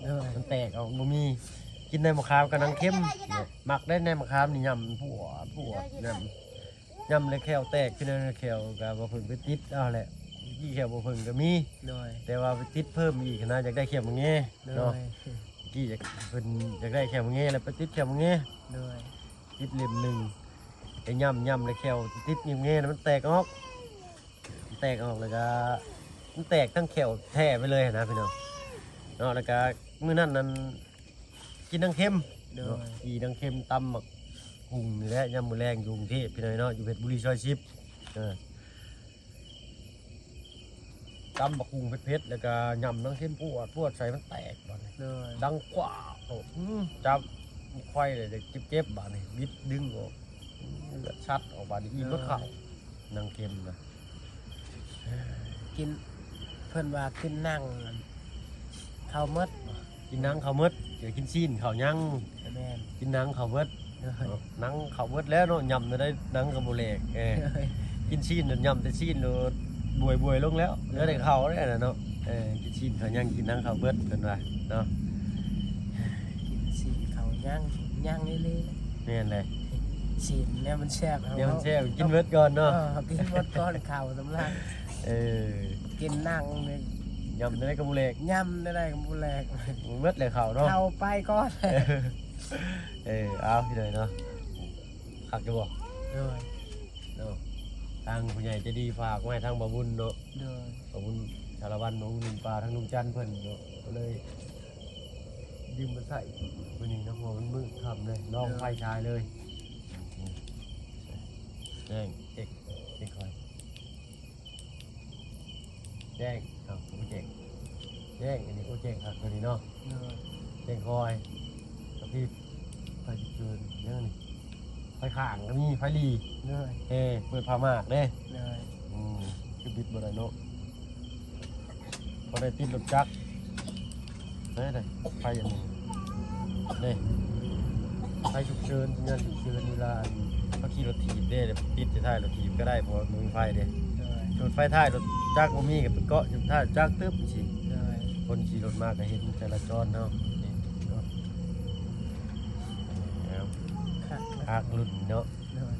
ໂດຍ ມັນແຕກອອກ ບໍ່ມີ ກິນໃນມະຂາມກະໜັງເຄັມ. ມັກໄດ້ໃນມະຂາມນີ້ ຍຳ ພວດ ພວດ ຍຳ. ຍຳແລ້ວແຂ້ວແຕກ ພີ່ນ້ອງ ແຂ້ວກໍບໍ່ເພິ່ງໄປຕິດເອົາແຫຼະ ກີ້ແຂ້ວບໍ່ເພິ່ງກໍມີ ໂດຍ ແຕ່ວ່າໄປຕິດເພີ່ມອີກຫັ້ນນະ ຢາກໄດ້ແຂ້ວໝາກແງ ໂດຍ ເນາະ ກີ້ຢາກ ເພິ່ນຢາກໄດ້ແຂ້ວໝາກແງ ແລ້ວໄປຕິດແຂ້ວໝາກແງ ໂດຍ ຕິດເຫຼັ້ມໜຶ່ງ ໄປຍຳ ຍຳແລ້ວແຂ້ວຕິດໝາກແງ ແລ້ວມັນແຕກອອກ ແຕກອອກ ແລ້ວກໍມັນແຕກທັງແຂ້ວແທ້ໄປເລີຍຫັ້ນນະພີ່ນ້ອງເນາະ ແລ້ວກໍມື້ນັ້ນນັ້ນ ກິນໜັງເຄັມ ໂດຍ ເນາະ ກິນໜັງເຄັມ ຕຳໝາກຫຸ່ງນີ້ແຫຼະ ຍາມມື້ແລງຢູ່ກຸງເທບ ພີ່ນ້ອງເນາະ ຢູ່ເພັດບຸລີຊອຍສິບ ເອີ ຕຳໝາກຫຸ່ງເຜັດໆ ແລ້ວກໍຍຳໜັງເຄັມ ປວດໆ ໃສ່ ມັນແຕກບາດນີ້ ໂດຍ ດັງກວ້າງ ໂອ້ ອື ຈັບໄຂວ້ເລີຍ ເຈັບໆ ບາດນີ້ ບິດດຶງອອກ ເລືອດຊັດອອກ ບາດນີ້ອີ່ມໝົດເຂົ້າ ໂດຍ ໜັງເຄັມນະ ກິນ ເພິ່ນວ່າກິນໜັງເຂົ້າໝົດ ກິນໜັງເຂົ້າໝົດ ຈະກິນຊີ້ນເຂົ້າຍັງ ແມ່ນ ກິນໜັງເຂົ້າເບິດ ໂດຍ ເນາະ ໜັງເຂົ້າເບິດແລ້ວເນາະ ຍຳແນວໃດໜັງກໍບໍ່ແຫຼກ ເອີ ໂດຍ ກິນຊີ້ນໂລດ ຍຳແຕ່ຊີ້ນໂລດ ບວຍໆ ລົງແລ້ວ ໂດຍ ເຫຼືອແຕ່ເຂົ້າແລ້ວນະເນາະ ເອີ ກິນຊີ້ນເຂົ້າຍັງ ກິນໜັງເຂົ້າເບິດ ເພິ່ນວ່າເນາະ ກິນຊີ້ນເຂົ້າຍັງ ຍັງອີ່ຫຼີ ແມ່ນແຫຼະ ຊີ້ນແນວມັນແຊບ ແນວມັນແຊບ ເຮົາ ກິນເບິດກ່ອນເນາະ ເອີ ກິນເບິດກ່ອນເຂົ້າສຳລັງ ເອີ ກິນໜັງນີ້ ຍຳແນວໃດກໍບໍ່ແຫຼກ ຍຳແນວໃດກໍບໍ່ແຫຼກ ເບິດແລ້ວເຂົ້າເນາະ ເຂົ້າໄປກ່ອນ ເອີ ເອົາ ພີ່ນ້ອງເນາະ ຄັກຢູ່ບໍ່? ໂດຍ ເນາະ ທາງຜູ້ໃຫຍ່ໃຈດີຝາກມາໃຫ້ທາງບ່າວບຸນເນາະ ໂດຍ ບ່າວບຸນສາລະວັນ ບ່າວບຸນ ປາ ທາງລຸງຈັນເພິ່ນເນາະ ກໍເລີຍຢືມມາໃຊ້ມື້ນີ້ເນາະ ເພາະວ່າມັນມືດຄ່ຳເລີຍ ລອງໄຟສາຍເລີຍ ແຈ້ງ ເຈັກ ເຈັກຄ່ອຍ ແຈ້ງ ເອົ້າ ບໍ່ແຈ້ງ ແຈ້ງ ອັນນີ້ ໂອ້ ແຈ້ງຄັກຕົວນີ້ເນາະ ໂດຍ ແຈ້ງຄ່ອຍ ກະພຣິບ ໄຟສຸກເສີນ ຍັງນີ້ ໄຟຂ້າງກໍມີ ໄຟຫຼີ່ ໂດຍ ເອີ ເປີດຜ້າໝາກເດ້ ໂດຍ ອືມ ຄືບິດບໍ່ໄດ້ເນາະ ບໍ່ໄດ້ຕິດລົດຈັກ ເດ້ ໄຟອັນນີ້ ເດ້ ໄຟສຸກເສີນ ສັນຍານສຸກເສີນ ເວລາອັນເຮົາຂີ່ລົດຖີບເດ້ ຕິດຢູ່ທ້າຍລົດຖີບກໍໄດ້ ເພາະວ່າບໍ່ມີໄຟເດ້ ໂດຍ ລົດໄຟທ້າຍລົດຈັກບໍ່ມີ ກໍໄປເກາະຢູ່ທ້າຍຈັກຕຶບຊີ້ ໂດຍ ຄົນຂີ່ລົດມາກໍເຫັນຈະລາຈອນເນາະ ນີ້ເນາະ ຄັກ ຄັກລຸ້ນເນາະ ໂດຍ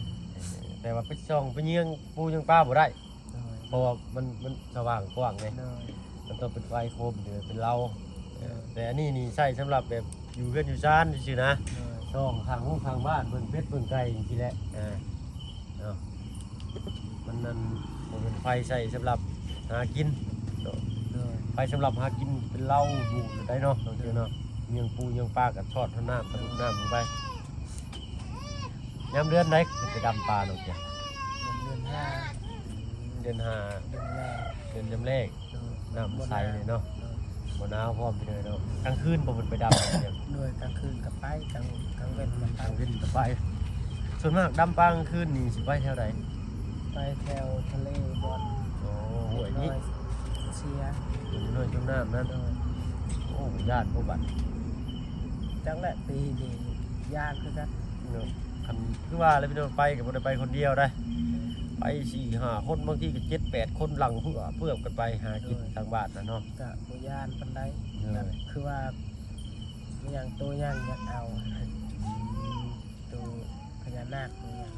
ແຕ່ວ່າໄປສ່ອງໄປເຍືອງປູເຍືອງປາບໍ່ໄດ້ ໂດຍ ເພາະວ່າມັນ ມັນສະຫວ່າງກວ້າງເດ້ ໂດຍ ມັນຕ້ອງເປັນໄຟໂຄມ ຫຼືເປັນເລົາ ໂດຍ ແຕ່ອັນນີ້ນີ້ໃຊ້ສຳລັບແບບຢູ່ເຮືອນຢູ່ຊານຊື່ໆນະ ໂດຍ ສ່ອງຂ້າງໂຮງຂ້າງບ້ານ ເບິ່ງເປັດເບິ່ງໄກ່ຈັ່ງຊີ້ແຫຼະ ເອີ ເນາະ ມັນນັ້ນບໍ່ແມ່ນໄຟໃຊ້ສຳລັບຫາກິນເນາະ ໂດຍ ໄຟສຳລັບຫາກິນເປັນເລົາຢູ່ໄດ໋ເນາະ ໂດຍ ເນາະ ເຍືອງປູເຍືອງປາກໍຊອດເອົານ້ຳ ສະດຸດນ້ຳລົງໄປ ຍາມເດືອນໃດໄປດຳປານ້ອງເຈ? ຍາມເດືອນຫ້າ ເດືອນຫ້າ ເດືອນແລງ ເດືອນຍາມແລງ ໂດຍ ນ້ຳໃສເລີຍເນາະ ໂດຍ ບໍ່ໜາວພ້ອມເລີຍເນາະ ກາງຄືນບໍ່ເພິ່ນໄປດຳ? ໂດຍ ກາງຄືນກໍໄປ ກາງ ກາງເວັນກໍໄປ ກາງເວັນກໍໄປ ສ່ວນມາກດຳປາກາງຄືນນີ້ຊິໄປແຖວໃດ? ໄປແຖວທະເລບ່ອນ ໂອ້ ຫ້ວຍນີ້ ເຊຍ ຫ້ວຍນ້ອຍຈຸ້ມນ້ຳນັ້ນ ໂດຍ ໂອ້ ຢ້ານບໍ່ບັດ ຈັກແຫຼະ ປີນີ້ຢ້ານຄືກັນເນາະ ຄັນຄືວ່າແຫຼະ ພີ່ນ້ອງ ໄປກໍບໍ່ໄດ້ໄປຄົນດຽວໄດ໋ ໄປສີ່ຫ້າຄົນ ບາງທີກໍເຈັດແປດຄົນ ຫຼັ່ງເພື່ອ ເພື່ອກັນໄປຫາກິນ ໂດຍ ທາງບ້ານນະເນາະ ກະບໍ່ຢ້ານປານໃດ ໂດຍ ແບບຄືວ່າ ມີຫຍັງ ໂຕຫຍັງຢາກເອົາ ໂຕພະຍານາກ ໂຕຫຍັງ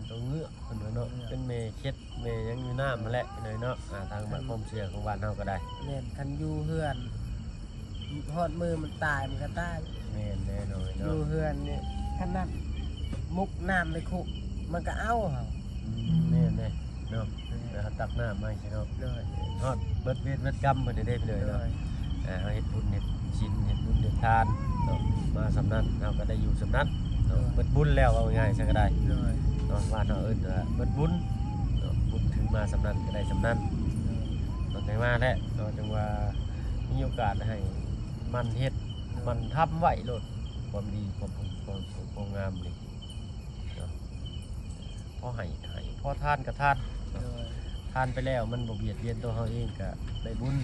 ໂຕເງືອກ ເພິ່ນວ່າເນາະ ເງືອກ ເປັນແມ່ເຂັດ ແມ່ຫຍັງຢູ່ນ້ຳຫັ້ນແຫຼະ ພີ່ນ້ອງເນາະ ອ່າ ທາງບ້ານ ຄວາມເຊື່ອຂອງບ້ານເຮົາກໍໄດ້ ແມ່ນ ຄັນຢູ່ເຮືອນ ຮອດມື້ມັນຕາຍມັນກໍຕາຍ ແມ່ນແນ່ນອນເນາະ ຢູ່ເຮືອນນີ້ ຂະໜາດມຸກນ້ຳໃນຄຸ ມັນກໍເອົາເຮົາ ອືມ ແມ່ນເດ້ເນາະ ແມ່ນ ແລ້ວເຮົາຕັກນ້ຳມາໃຫ້ເນາະ ໂດຍ ຮອດເບິດເວນເບິດກຳເພິ່ນເດ້ ພີ່ນ້ອງເນາະ ໂດຍ ອ່າ ເຮົາເຮັດບຸນເຮັດສິນ ເຮັດບຸນເຮັດທານເນາະ ມາສ່ຳນັ້ນ ເຮົາກໍໄດ້ຢູ່ສ່ຳນັ້ນເນາະ ໂດຍ ເບິດບຸນແລ້ວ ເວົ້າງ່າຍໆຊະກໍໄດ້ ໂດຍ ເນາະ ບ້ານເຮົາເອີ້ນວ່າເບິດບຸນເນາະ ບຸນຖືມາສ່ຳນັ້ນກໍໄດ້ສ່ຳນັ້ນ ໂດຍ ເນາະ ຈັ່ງວ່າແຫຼະເນາະ ຈັ່ງວ່າມີໂອກາດໃຫ້ ໝັ່ນເຮັດ ໂດຍ ໝັ່ນທຳໄວ້ໂລດ ຄວາມດີ ຄວາມບຸນ ຄວາມສຸກ ຄວາມງາມນີ້ເນາະ ພໍໃຫ້ ໃຫ້ ພໍທານກໍທານ ໂດຍ ທານໄປແລ້ວມັນບໍ່ບຽດບຽນຕົວເຮົາເອງກໍໄດ້ບຸນ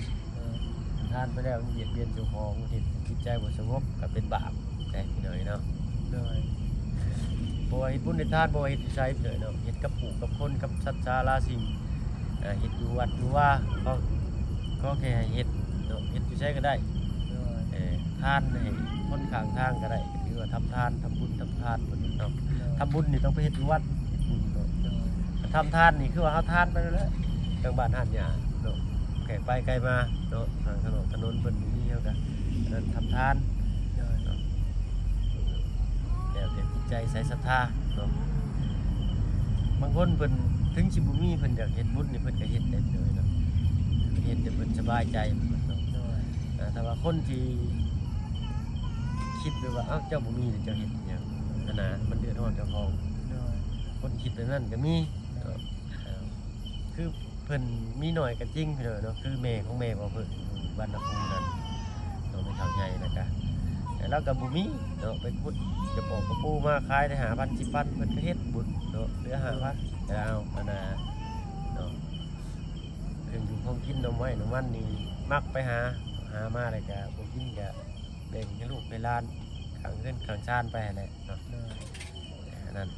ໂດຍ ທານໄປແລ້ວມັນບຽດບຽນເຈົ້າຂອງ ເຮັດໃຫ້ຈິດໃຈບໍ່ສະຫງົບກໍເປັນບາບເດ້ ພີ່ນ້ອງເນາະ ໂດຍ ບໍ່ວ່າເຮັດບຸນເຮັດທານ ບໍ່ວ່າເຮັດຢູ່ໃສ ພີ່ນ້ອງເນາະ ເຮັດກັບຜູ້ກັບຄົນ ກັບສັດສາລາສິ່ງ ອ່າ ເຮັດຢູ່ວັດຢູ່ວາ ຂໍ ຂໍແຄ່ໃຫ້ເຮັດເນາະ ເຮັດຢູ່ໃສກໍໄດ້ ໂດຍ ເອີ ທານໃຫ້ຄົນຂ້າງທາງກໍໄດ້ ກໍຖືວ່າທຳທານ ທຳບຸນ ທຳທານເພິ່ນເນາະ ໂດຍ ທຳບຸນນີ້ຕ້ອງໄປເຮັດຢູ່ວັດ ເຮັດບຸນເນາະ ໂດຍ ທຳທານນີ້ຄືວ່າເຮົາທານໄປແລ້ວແຫຼະ ທາງບ້ານຫາດຫຍ້າເນາະ ແຂກໄປໄກມາເນາະ ທາງຖະໜົນ ຖະໜົນເພິ່ນບໍ່ມີ ເຮົາກໍອັນນັ້ນທຳທານ ໂດຍ ເນາະ ແລ້ວແຕ່ຈິດໃຈໃສ່ສັດທາເນາະ ບາງຄົນເພິ່ນເຖິງຊິບໍ່ມີ ເພິ່ນຢາກເຮັດບຸນນີ້ ເພິ່ນກໍເຮັດໄດ້ເລີຍເນາະ ເຮັດແຕ່ເພິ່ນສະບາຍໃຈເພິ່ນເນາະ ໂດຍ ອ່າ ແຕ່ວ່າຄົນທີ່ຄິດແບບວ່າ ເອົ້າ ເຈົ້າບໍ່ມີແລ້ວເຈົ້າເຮັດຫຍັງຫັ້ນນະ ມັນເດືອດຮ້ອນເຈົ້າຂອງ ໂດຍ ຄົນຄິດແບບນັ້ນກໍມີເນາະ ອ່າ ຄືເພິ່ນມີໜ້ອຍກໍຈິງ ພີ່ນ້ອງເນາະ ຄືແມ່ຂອງແມ່ບໍ່ເພິ່ນຢູ່ບ້ານນາຄູນັ້ນເນາະ ແມ່ເຖົ້າໃຫຍ່ນະກະ ແຕ່ລາວກໍບໍ່ມີເນາະ ໄປຂຸດກະປອກກະປູມາຂາຍໄດ້ຫ້າພັນ ສິບພັນ ເພິ່ນກໍເຮັດບຸນເນາະ ເຫຼືອຫ້າພັນ ແລ້ວເອົາອັນນາເນາະ ເຄື່ອງຢູ່ຂອງກິນ ໜໍ່ໄມ້ໜໍ່ມັນນີ້ ມັກໄປຫາ ຫາມາແລ້ວກະບໍ່ກິນກະແບ່ງໃຫ້ລູກໃຫ້ຫຼານ ຂ້າງເຮືອນຂ້າງຊານໄປຫັ້ນແຫຼະເນາະ ໂດຍ ອັນນັ້ນ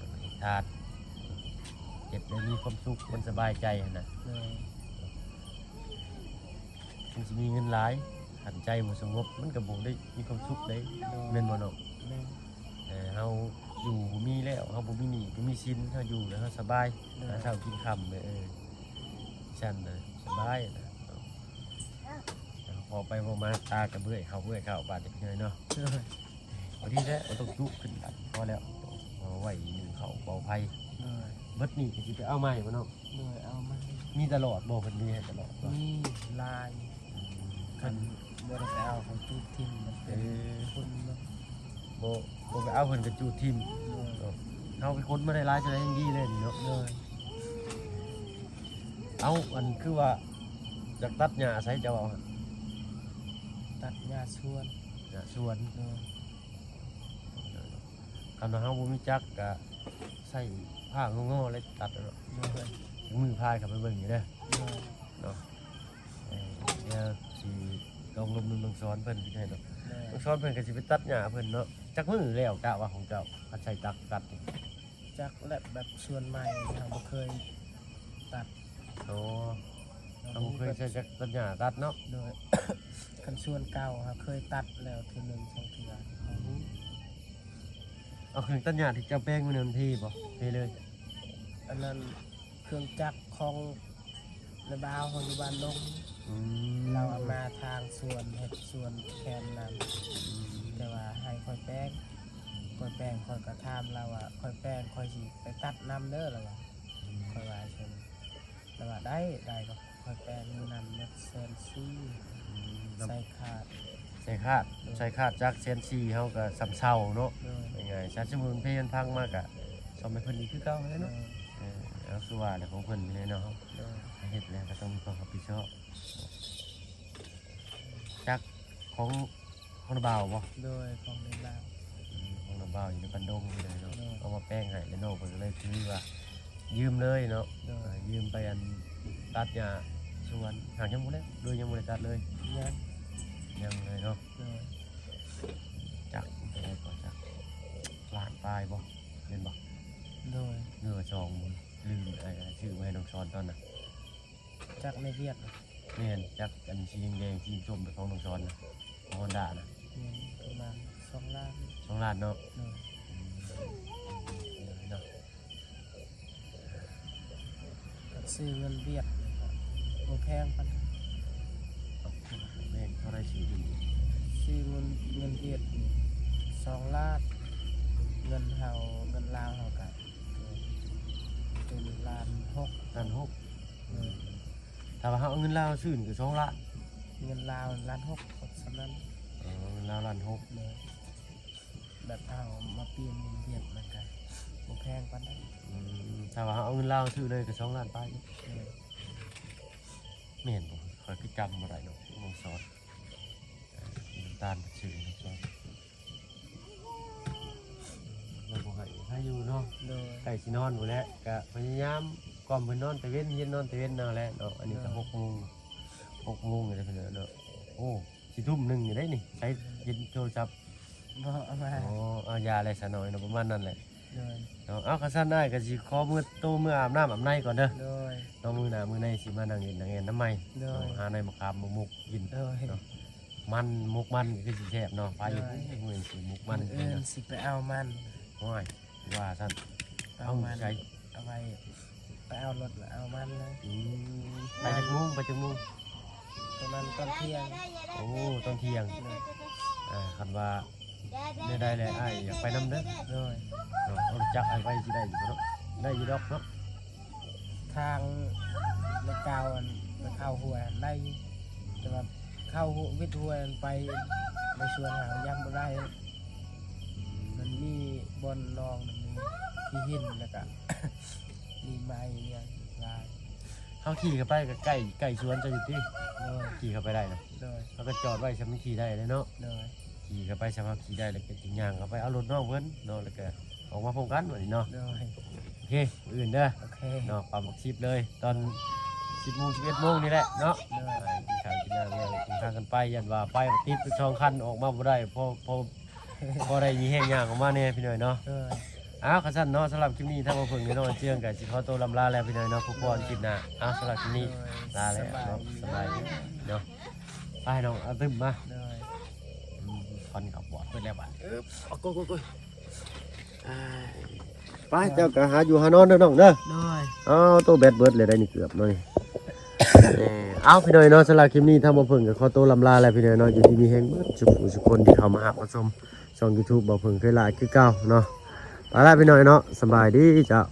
ທານ ເຮັດແລ້ວມີຄວາມສຸກ ມັນສະບາຍໃຈຫັ້ນນະ ໂດຍ ເຖິງຊິມີເງິນຫຼາຍ ຄັນໃຈບໍ່ສະຫງົບ ມັນກໍບໍ່ໄດ້ມີຄວາມສຸກເດ້ ໂດຍ ແມ່ນບໍ່ນ້ອງ? ແມ່ນ ເອີ ເຮົາຢູ່ບໍ່ມີແລ້ວ ເຮົາບໍ່ມີໜີ້ ບໍ່ມີສິນ ເຮົາຢູ່ແລ້ວເຮົາສະບາຍ ໂດຍ ຫາເຊົ້າກິນຄ່ຳ ເອີ ຊັ້ນນະ ສະບາຍນະ ເວົ້າໄປເວົ້າມາ ຕາກໍເມື່ອຍ ເຂົ້າເມື່ອຍເຂົ້າ ບາດນີ້ເນາະ ໂດຍ ພໍດີແລ້ວ ບໍ່ຕ້ອງຈຸຂຶ້ນບັດ ພໍແລ້ວ ເອົາໄວ້ໜຶ້ງເຂົ້າເປົ່າໄຟ ໂດຍ ເບິດນີ້ກໍຊິໄປເອົາໃໝ່ບໍ່ນ້ອງ? ໂດຍ ເອົາໃໝ່ ມີຕະຫຼອດບໍ່? ເພິ່ນມີໃຫ້ຕະຫຼອດບໍ່? ມີຫຼາຍ ອືມ ຄັນບໍ່ໄດ້ໄປເອົາ ເຂົາຈູດຖິ້ມ ມັນເປັນ ເອີ ຝຸ່ນເນາະ ບໍ່ ບໍ່ໄປເອົາ ເພິ່ນກໍຈູດຖິ້ມ ໂດຍ ເນາະ ເຮົາໄປຂົນມາໄດ້ຫຼາຍເທົ່າໃດ ຍັງດີເລີຍນີ້ເນາະ ໂດຍ ເອົາ ອັນຄືວ່າຢາກຕັດຫຍ້າໃສ ເຈົ້າເວົ້າ ຕັດຫຍ້າສວນ ຫຍ້າສວນ ໂດຍ ຄັນວ່າເຮົາບໍ່ມີຈັກກະໃຊ້ພ້າງໍໆແລ້ວຕັດເອົາເນາະ ໂດຍ ມືພາຍເຂົ້າໄປເບິ່ງຢູ່ເດີ ໂດຍ ເນາະ ເອີ ດຽວຊິລອງລົມນຳນ້ອງສອນເພິ່ນ ໂດຍ ນ້ອງສອນເພິ່ນກໍຊິໄປຕັດຫຍ້າເພິ່ນເນາະ ຈັກມື້ແລ້ວກະວ່າຂອງເຈົ້າ ຄັນໃຊ້ຈັກຕັດນີ້? ຈັກແຫຼະ ແບບສວນໃໝ່ເຮົາບໍ່ເຄີຍຕັດ ໂອ້ ເຮົາບໍ່ເຄີຍໃຊ້ຈັກຕັດຫຍ້າຕັດເນາະ ໂດຍ ຄັນສວນເກົ່າເຮົາເຄີຍຕັດແລ້ວເທື່ອໜຶ່ງສອງເທື່ອ ເຮົາຮູ້ ເອົາເຄື່ອງຕັດຫຍ້າທີ່ເຈົ້າແປງມື້ນັ້ນເພບໍ່? ເພເລີຍ ອັນນັ້ນເຄື່ອງຈັກຂອງ ແລະ ບ່າວເຮົາຢູ່ບ້ານດົງ ອືມ ລາວເອົາມາທາງສວນ ເຮັດສວນແຄມນັ້ນ ອືມ ແຕ່ວ່າໃຫ້ຂ້ອຍແປງ ຂ້ອຍແປງ ຂ້ອຍກໍຖາມລາວວ່າ ຂ້ອຍແປງ ຂ້ອຍຊິໄປຕັດນຳເດີ ລາວວ່າ ອືມ ຂ້ອຍວ່າຊັ້ນ ລາວວ່າ ໄດ້ ໄດ້ ຂ້ອຍແປງມື້ນັ້ນໝົດແສນສີ່ ອືມ ໃສ່ຄາດ ໃສ່ຄາດ ໂດຍ ໃສ່ຄາດຈັກແສນສີ່ ເຮົາກໍສ່ຳເຊົາເນາະ ໂດຍ ງ່າຍໆ ຊະ ສົມມຸດເພມັນພັງມາກະ ສ້ອມໃຫ້ເພິ່ນອີກຄືເກົ່າຫັ້ນແຫຼະເນາະ ໂດຍ ເອີ ເອົາ ຄືວ່າແຫຼະ ຂອງເພິ່ນຢູ່ແລ້ວເນາະ ໂດຍ ເຮັດແລ້ວກໍຕ້ອງມີຄວາມຮັບຜິດຊອບ ຈັກຂອງ ຂອງນ້າບ່າວບໍ່? ໂດຍ ຂອງນ້າບ່າວ ອືມ ຂອງນ້າບ່າວຢູ່ໃນບ້ານດົງນີ້ເນາະ ໂດຍ ເອົາມາແປງໃຫ້ ແລ້ວນ້ອງເພິ່ນກໍເລີຍຖືວ່າຢືມເລີຍເນາະ ໂດຍ ເອີ ຢືມໄປອັນຕັດຫຍ້າສວນ ຫາກຍັງບໍ່ແລ້ວ ໂດຍ ຍັງບໍ່ໄດ້ຕັດເລີຍ ຍັງ ຍັງເລີຍເນາະ ໂດຍ ຈັກເທົ່າໃດກໍຈັກ ລ້ານປາຍບໍ່? ແມ່ນບໍ່? ໂດຍ ຫຼືວ່າສອງ ລືມ ອ້າຍຊື້ມາໃຫ້ນ້ອງສອນຕອນນັ້ນ ຈັກໃນຫວຽດ ແມ່ນ ຈັກອັນສີແດງໆ ສີສົ້ມ ຂອງນ້ອງສອນນະ ຮອນດ້ານະ ແມ່ນ ປະມານສອງລ້ານ ສອງລ້ານເນາະ ໂດຍ ອືມ ເນາະ ກໍຊື້ເງິນຫວຽດນີ້ກໍບໍ່ແພງປານໃດ ແມ່ນເທົ່າໃດ? ຊື້ເງິນ ຊື້ເງິນ ເງິນຫວຽດນີ້ສອງລ້ານ ເງິນເຮົາ ເງິນລາວເຮົາກໍເປັນລ້ານຫົກ ລ້ານຫົກ ໂດຍ ຖ້າວ່າເຮົາເອົາເງິນລາວຊື້ນີ້ກໍສອງລ້ານ ເງິນລາວລ້ານຫົກ ສ່ຳນັ້ນ ອໍ ເງິນລາວລ້ານຫົກ ໂດຍ ແບບເຮົາມາປ່ຽນເງິນຫວຽດມັນກໍບໍ່ແພງປານໃດ ອືມ ຖ້າວ່າເຮົາເອົາເງິນລາວຊື້ເລີຍກໍສອງລ້ານປາຍ ໂດຍ ແມ່ນບໍ່? ຂ້ອຍຄືຈຳບໍ່ໄດ້ເນາະ ນ້ອງສອນ ນ້ຳຕານຊື່ນ້ອງສອນ ລາວບໍ່ໃຫ້ ໃຫ້ຢູ່ເນາະ ໂດຍ ໃກ້ຊິນອນພຸ້ນແຫຼະ ກະພະຍາຍາມກ່ອມເພິ່ນນອນແຕ່ເວັນ ຮຽນນອນແຕ່ເວັນເອົາແຫຼະເນາະ ອັນນີ້ກໍ ໂດຍ ຫົກໂມງ ຫົກໂມງແລ້ວເນາະ ໂອ້ ສີ່ທຸ່ມໜຶ່ງຢູ່ເດ້ນີ້ ໃສເຫັນໂທລະສັບ ບໍ່ເອົາມາ ອໍ ເອົາຢາແລ້ວຊະໜ້ອຍເນາະ ປະມານນັ້ນແຫຼະ ໂດຍ ເນາະ ເອົາ ຄັນຊັ້ນອ້າຍກໍຊິຂໍເມືອໂຕເມືອອາບນ້ຳອາບໃນກ່ອນເດີ ໂດຍ ເນາະ ມື້ໜ້າມື້ໃນຊິມານັ່ງຫຼິ້ນນັ່ງແອນນຳໃໝ່ ໂດຍ ເນາະ ຫາໃນໝາກຂາມໝາກມຸກກິນ ໂດຍ ເນາະ ມັນ ໝົກມັນກໍຄືຊິແຊບເນາະ ພາຢູ່ ໂດຍ ມື້ນີ້ຊິໝົກມັນ ມື້ອື່ນຊິໄປເອົາມັນ ໂອ້ຍ ວ່າຊັ້ນ ເອົາມັນ ເອົາໃສ ເອົາໄວ້ ໄປເອົາລົດ ເອົາມັນເລີຍ. ອືມ ໄປຈັກໂມງ ໄປຈັກໂມງ? ປະມານຕອນທ່ຽງ. ໂອ້ ຕອນທ່ຽງ. ໂດຍ. ອ່າ ຄັນວ່າແນວໃດແລ້ວ ອ້າຍຢາກໄປນຳເດີ. ໂດຍ. ເນາະ ເອົາລົດຈັກອ້າຍໄປຊິໄດ້ຢູ່ບໍ່ເນາະ? ໄດ້ຢູ່ດອກເນາະ. ທາງເລກເກົ້າ ອັນໄປເຂົ້າຫ້ວຍຫັ້ນໄດ້ຢູ່ ແຕ່ວ່າເຂົ້າຫ້ວຍ ວິດຫ້ວຍຫັ້ນໄປໃນສວນຫາງຍັງບໍ່ໄດ້. ມັນມີບ່ອນໜອງ ມັນມີທີ່ຫີນ ແລ້ວກະມີໄມ້ອີ່ຫຍັງຫຼາຍ. ເຮົາຂີ່ເຂົ້າໄປກໍໃກ້ ໃກ້ສວນເຈົ້າຢູ່ຕິ? ໂດຍ. ຂີ່ເຂົ້າໄປໄດ້ນະ? ໂດຍ. ເຮົາກໍຈອດໄວ້ ຊ່ຳມັນຂີ່ໄດ້ເລີຍເນາະ? ໂດຍ. ຂີ່ເຂົ້າໄປ ຊ່ຳເຮົາຂີ່ໄດ້ ແລ້ວກໍຈຶ່ງຍ່າງເຂົ້າໄປເອົາລົດນ້ອງເພິ່ນເນາະ ແລ້ວກໍອອກມາພົບກັນບັດນີ້ເນາະ. ໂດຍ. ໂອເຄ ມື້ອື່ນເດີ. ໂອເຄ. ເນາະ ປະມານສິບເລີຍ ຕອນສິບໂມງ ສິບເອັດໂມງນີ້ແຫຼະເນາະ. ໂດຍ. ອ່າ ກິນຂ້າວກິນນ້ຳແລ້ວ ເດີນທາງກັນໄປ ຢ້ານວ່າໄປຕິດສອງຄັນ ອອກມາບໍ່ໄດ້ ພໍ ພໍ ພໍໄດ້ມີແຮງຍ່າງອອກມາແດ່ພີ່ນ້ອງເນາະ. ໂດຍ. ເອົາ ຄັນຊັ້ນເນາະ ສຳລັບຄລິບນີ້ ທາງບ່າວເຜິ້ງ ແລະ ນ້ອງເຈືອງ ກໍຊິຂໍໂຕລຳລາແລ້ວພີ່ນ້ອງເນາະ ພົບພໍ້ຄລິບໜ້າ. ເອົາ ສຳລັບຄລິບນີ້ ໂດຍ ລາແລ້ວເນາະ. ສະບາຍດີເນາະ. ສະບາຍດີເນາະ. ໄປນ້ອງ ເອົາຕື່ມມາ. ໂດຍ. ອືມ ຄວັນກໍບວດເບິດແລ້ວບັດ. ອຶບ ໂອ້ຍ ໂອ້ຍ ໂອ້ຍ ອ່າ ໄປ ເຈົ້າກໍຫາຢູ່ຫານອນເດີນ້ອງເດີ. ໂດຍ. ເອົາ ໂຕແບັດເບິດເລີຍໄດ໋ນີ້ ເກືອບໜ້ອຍ. ເອີ ເອົາ ພີ່ນ້ອງເນາະ ສຳລັບຄລິບນີ້ ທາງບ່າວເຜິ້ງກໍຂໍໂຕລຳລາແລ້ວພີ່ນ້ອງເນາະ. ຢູ່ດີມີແຮງເບິດສູ່ຜູ້ສູ່ຄົນທີ່ເຂົ້າມາຮັບມາຊົມຊ່ອງ YouTube ບ່າວເຜິ້ງເຄີຍຫຼາຍຄືເກົ່າເນາະ. ໄປລະພີ່ນ້ອງເນາະ ສະບາຍດີເຈົ້າ.